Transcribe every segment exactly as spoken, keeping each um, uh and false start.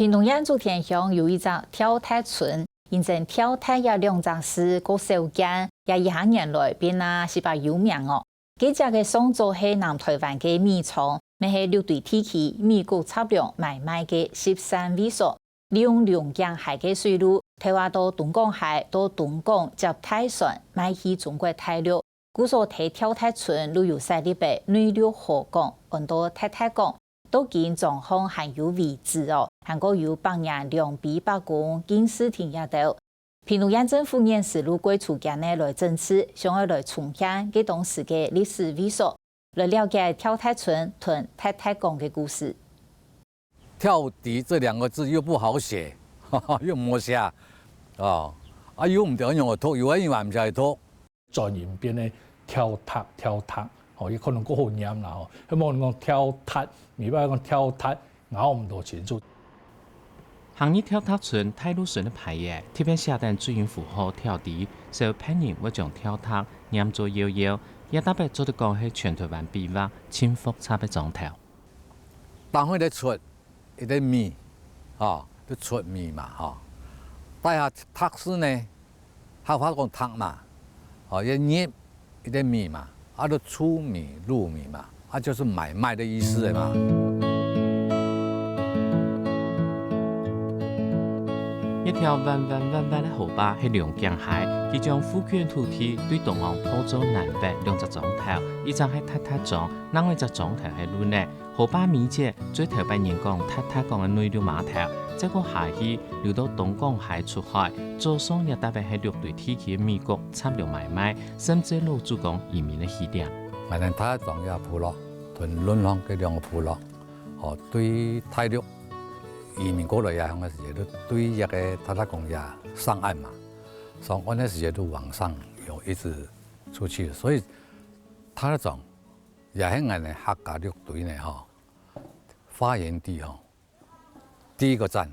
屏東縣竹田鄉有一隻跳踢村，因爭跳踢這兩隻字較少見，這一下年來變啊十分有名哦。該隻个上早係南臺灣个米倉，乜係六堆地區米穀雜糧買賣个集散位所。 利用龍頸溪个水路，頭下到東港溪，到東港接大船，賣去中國大陸。故所在跳踢村就有設立个內陸河港，安到踢踢港，到今庄項還有遺址哦，還過有百年良埤伯公、敬字亭這兜。屏東縣政府原時就貴出錢仔來整治，想愛來重現該當時个歷史位所。來了解跳踢村同踢踢港个故事。 跳踢這兩個字又不好寫，又無寫，哦，啊，又毋知仰般讀，有个人還毋識讀。轉音變个跳踢，跳踢，吼，也可能較好唸啦，吼。希望講跳踢，毋係講跳踢，咬毋到清楚。行入跳踢村大路脣个牌仔，特別寫等注音符號跳踢，小朋友會將跳踢唸做嬈嬈，也特別做得講係全臺灣筆畫盡複雜个庄頭。 當會得出一個米，吼，就出米嘛，吼。底下踢字呢，客話講踢嘛，吼，也入一個米嘛，啊，就出米入米嘛，啊，就是買賣的意思的嘛。一條彎彎彎彎个河壩係龍頸溪，佢將附近土地對東岸鋪做南北兩隻庄頭，一隻係踢踢庄，另外一隻庄頭係崙仔。 河壩尾節，最頭擺人講踢踢港个內陸碼頭，再過下去，流到東港溪出海，左上也特別係六堆地區个米穀雜糧買賣，甚至老祖公移民个起點。𠊎等踢踢庄个部落，同崙浪个兩個部落，吼，對大陸移民過來也，个時節，就對這個踢踢港也上岸嘛，上岸个時節就往上游一直出去，所以踢踢庄 也係𠊎等客家六堆呢，吼，發源地，吼，第一個站。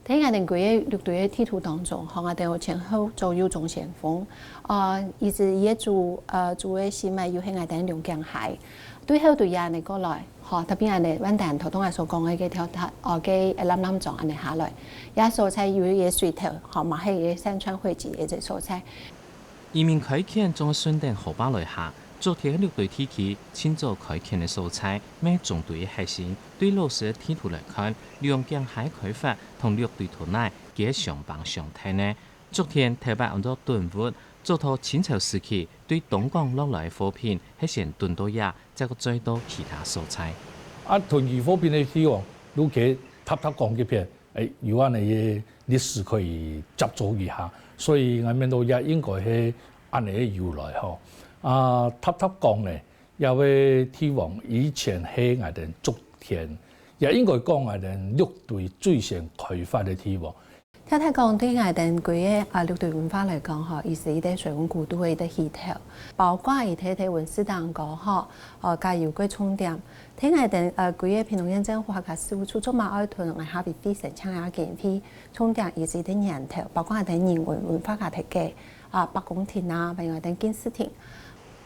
在𠊎等歸個六堆个地圖當中，吼，𠊎等有前後左右中先鋒，啊，一直一直主，呃，主个心脈又係𠊎等龍頸溪，對後對也恁樣過來，吼，特別恁樣，萬丹頭先𠊎所講个該條，哦，該藍藍庄恁樣下來，這所在有一個水頭，吼，嘛係一個山川匯集个一個所在。 移民開墾總係順等河壩來行，竹田个六堆地區，盡早開墾个所在，乜係中堆个核心。對老式个地圖來看，龍頸溪開發同六堆土泥，佢係相幫相𢯭呢。竹田頭擺安到墩屋，早到清朝時期，對東港落來个貨品，係先囤到這，再過載到其他所在。啊，囤積貨品个地方，就係踢踢港這片。 欸，有恁樣个歷史可以接觸一下，所以𠊎面到也應該係恁樣个由來吼。啊，踢踢港呢，這個地方以前係𠊎等竹田，也應該講𠊎等六堆最先開發个地方。踢踢港對𠊎等歸個，啊，六堆文化來講吼，佢係一個水文古都个一個起頭，包括佢在文史當中吼，哦，加有個重點。 在𠊎等，呃，歸個屏東縣政府客家事務處做麼个愛同𠊎客委會申請這經費，重點佢係一個源頭，包括𠊎等人文文化个設計，啊，伯公亭啊，還有𠊎等敬字亭。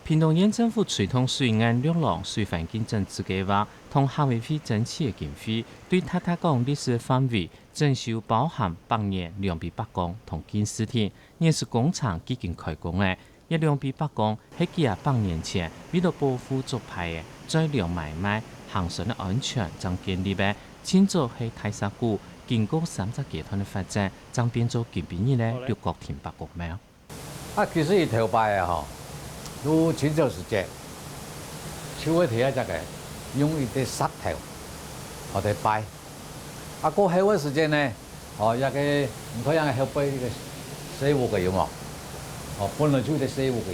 屏東縣政府推動水岸綠廊水環境整治計畫，同客委會爭取个經費，對踢踢港歷史个範圍，整修包含百年良埤伯公同敬字亭， 原始工程既經開工了，這良埤伯公係幾下百年前為了保護竹排仔、載糧買賣、行船个安全正建立个，盡早係大石鼓，經過三隻階段个發展，正變做今晡日个六角亭伯公廟。啊，其實佢頭擺啊吼，就清朝時節，就會提一隻个，用一個石頭，好來拜。 啊，過後个時間呢，哦，這個，你看這個後背這個細屋个有無？哦，本來就係細屋个，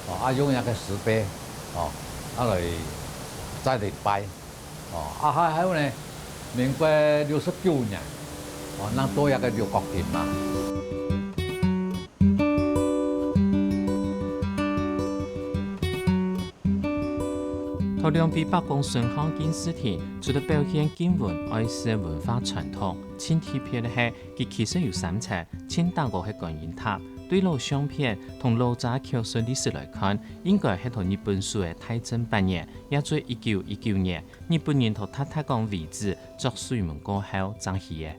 哦，啊，用這個石碑，哦，啊來再來拜，哦，啊，還還有呢，民國六十九年，哦，正到這個六角亭嘛。 頭兩位伯公順向敬字亭，除了表現敬文愛事个文化傳統，盡特別个係，佢其實有三層，盡頂高係觀音塔，對老相片同老者口述歷史來看，應該係到日本時个大正八年，也就一九一九年，日本人到塔塔港遺址作水門過後正起个。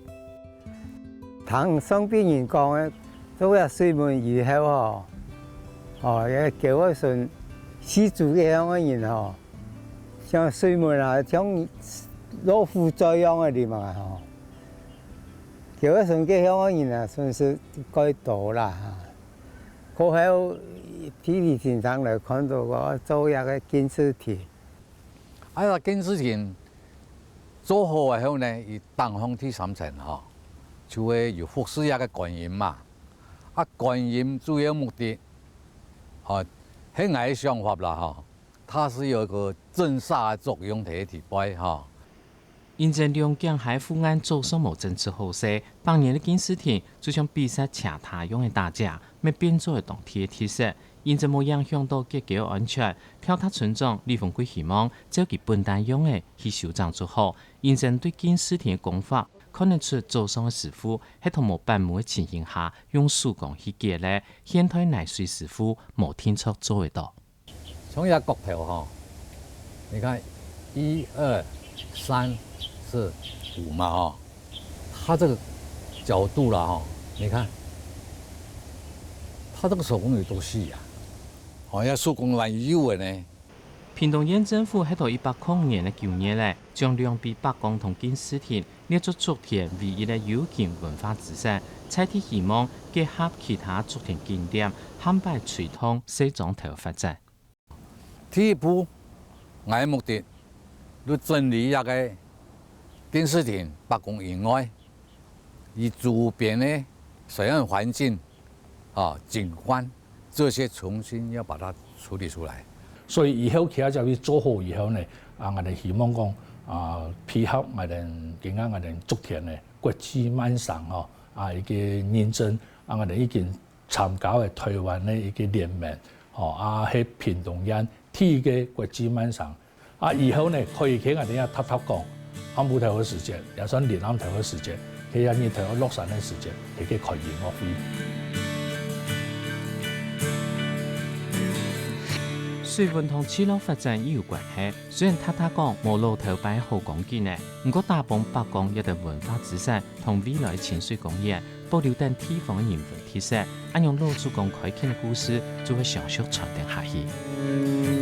聽上輩人講个，做這水門以後吼，哦，這九二順四組个鄉个人吼，像水門啊，像老虎嘴樣个地方啊吼。九二順个鄉个人啊，算是蓋多啦哈。過後，地理先生來看到个做這个敬字亭。啊，這敬字亭做好以後呢，佢頂項第三層吼，就會有服侍這个觀音嘛。啊，觀音主要目的，吼，係𠊎个想法啦吼，佢係有一個鎮煞个作用在該地背吼。因為兩頸溪湖岸早上無整治好勢，百年个敬字亭就像比賽車轧樣个打架，乜變做當地个特色。因為無影響到結構安全，跳塔村長李豐貴希望照佢本旦樣个去修整就好。因為對敬字亭个工法，看得出早上个師傅係在無板模个情形下，用手工去結个，現代泥水師傅無定著做得到。 像這角頭吼，你看，一二三四五嘛吼，它這個角度啦吼，你看，它這個手工有多細啊！哦，這手工蠻幼的呢。屏東縣政府係在一百空年个九月咧，將兩埤伯公同敬字亭列作竹田唯一个有形文化資產，在地希望結合其他竹田景點，涵蓋水塘、細庄頭發展。 第一步，𠊎个目的，就整理這個敬字亭伯公以外，佢周邊个水岸環境，啊，景觀，這些重新要把它處理出來。所以以後佢這位做好以後呢，啊，𠊎等希望講，啊，配合𠊎等今下𠊎等竹田个國際慢生吼，啊，一個認證，啊，𠊎等已經 參加个台灣个一個聯盟，吼，啊，係屏東縣第一個國際慢生。啊，以後呢，可以去𠊎等這塔塔港，暗晡頭个時節，也算臨暗頭个時節，去這日頭落山个時節，去該開音樂會。水文同聚落發展也有關係，雖然塔塔港無老頭擺好光景呢，毋過打幫伯公這等文化資產同未來个清水公園，保留等地方个人文特色，恁樣老祖公開墾个故事就會相續傳承下去。